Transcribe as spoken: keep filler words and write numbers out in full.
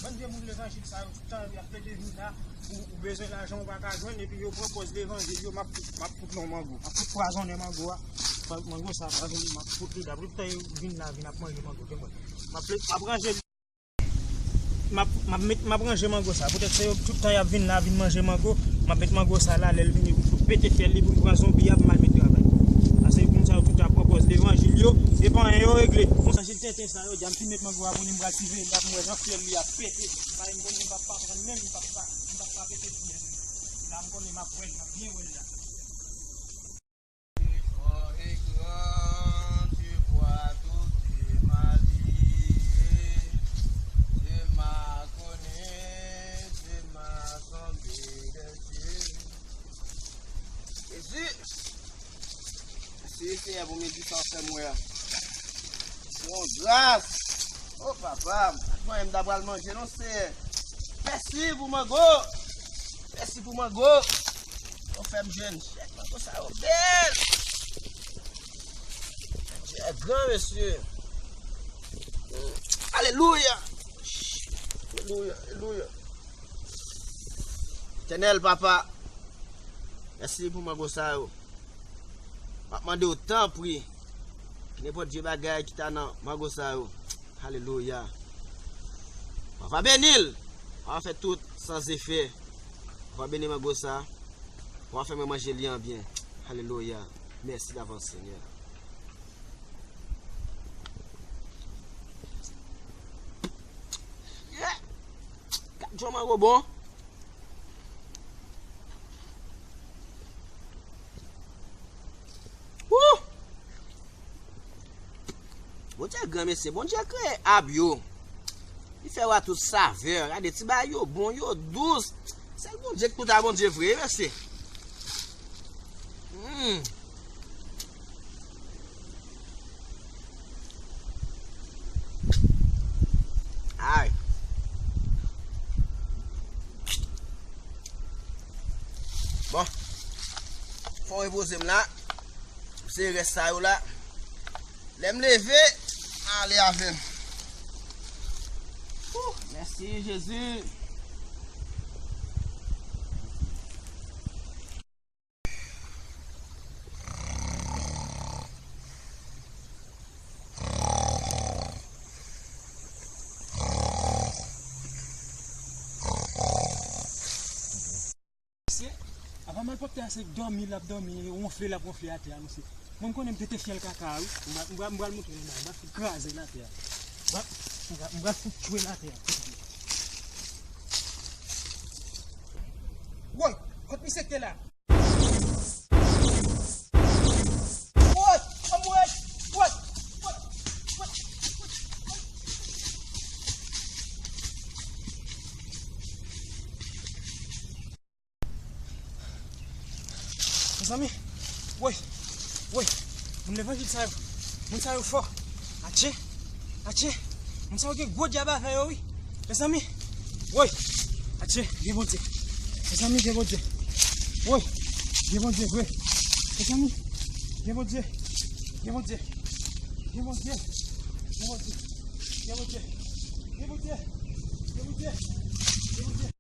Bann vye moun levanjil sa yo, tout tan y ap plede vin la, ou, ou bezwen lajan, ou pa ka jwenn, epi yo pran pòz levanjil yo, m ap, m ap fout non mango. M ap fout pwazonnen mango a. Mango sa, pwazonnen, m ap fout li la. Pou tout tan yo vin la, vin ap manje mango, gen mwen. M ap, m ap ranje, m ap, m ap met, m ap ranje mango sa. Poutèt se yo, tout tan y ap vin la, vin manje mango, m ap met mango sa la, lè l vini, pou m fout pete fyèl li, pou m pran zonbi a, pou m al met travay. Paske moun sa yo tout ap pran pòz levanjil yo, e pa anyen yo regle. Levanjil tenten sa yo, dja m fin met mango a pou li, m pral siveye li la, pou m wè jan fyèl li ap pete. Paske m konnen m p ap pa pran menm, m p ap pa, m p ap pa pete fyèl li. La, m konnen m ap wè l, m ap byen wè l la. Tu es grand et grand, tu vois tout, tu es marié, tu m'as connu, tu m'as tombé dessus. Jezi! Mèsi, Senyè, pou midi sa w fè m wè a. Bon gras! O papa, mwen m ta pral manje non, Senyè. Mèsi pou mango! Mèsi pou mango! Ou fè m jwenn chèk mango sa yo bèl! Dye gran, mesye! Alelouya! Alelouya, alelouya! Etènèl, papa, mèsi pou mango sa yo. M ap mande w, tanpri, nenpòt vye bagay ki ta nan mango sa yo. Alelouya. Papa, beni l. Papa, fè tout san efè. Papa, beni mango sa. Papa, fè mwen manje li an byen. Alelouya. Mèsi davans, Senyè. Yeah. Gad jan mango bon. Woo! Bondye gran, mesye. Bondye kreye ab yo. Li fè yo a tout savè. Gade, ti bagay yo bon, yo dous. Sèl Bondye ki tout a Bondye vre, mesye. Hmm. Ay. Bon. Fò repoze m la. M sere rès sa yo la. Lè m leve, ale avè m. Woo, mèsi, Jezi. Mesye, apa malpwòpte a se dòmi l ap dòmi, wonfle l ap wonfle atè a, mesye. Mwen, m konnen m pete fyèl kaka a, wi. M pral, m pral, m pral montre nou bagay. M pral fout kraze l atè a. M pral, m pral, m pral fout tchwe l atè a. Woy, kot misye k te la? Woy, anmwey, woy, woy, woy, woy. Mezanmi, woy, woy, moun levanjil sa yo, moun sa yo fò. Atchè, atchè, moun sa yo gen gwo dyab avè yo, wi. Mezanmi, woy, atchè, gen Bondye. Mezanmi, gen Bondye. Woy, gen Bondye vre. Mezanmi, gen Bondye, gen Bondye, gen Bondye, gen Bondye, gen Bondye, gen Bondye, gen Bondye, gen Bondye.